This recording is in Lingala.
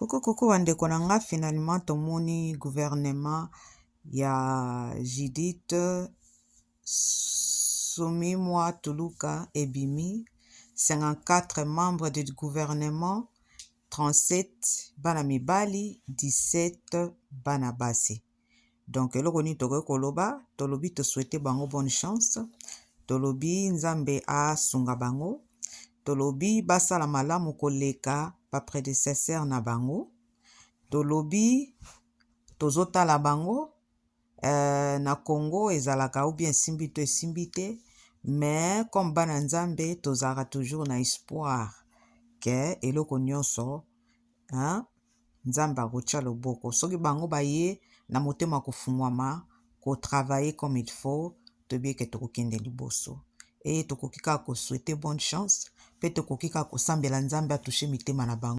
Coucou coucou bandeko na nga, finalement tomoni gouvernement ya Judith Suminwa Tuluka ebimi, 54 membres du gouvernement, 37 bana mibali, 17 bana basi. Donc eloko nini tokoki koloba? Tolobi tosouhaite bango bonne chance, tolobi Nzambe asunga bango, tolobi basala malamu koleka baprédécesseur na bango. Tolobi tozotala bango na Congo ezalaka ou bien esimbi to esimbi te, mais comme bana Nzambe tozalaka toujours na espoir ke eloko nyonso, hein, Nzambe akotia loboko. Soki bango baye na motema kofungwama kotravailler comme il faut, toyebi eke tokokende liboso. E tokoki kaka kosouhaite bonne chance mpe tokoki kaka kosambela Nzambe atouche mitema na bango.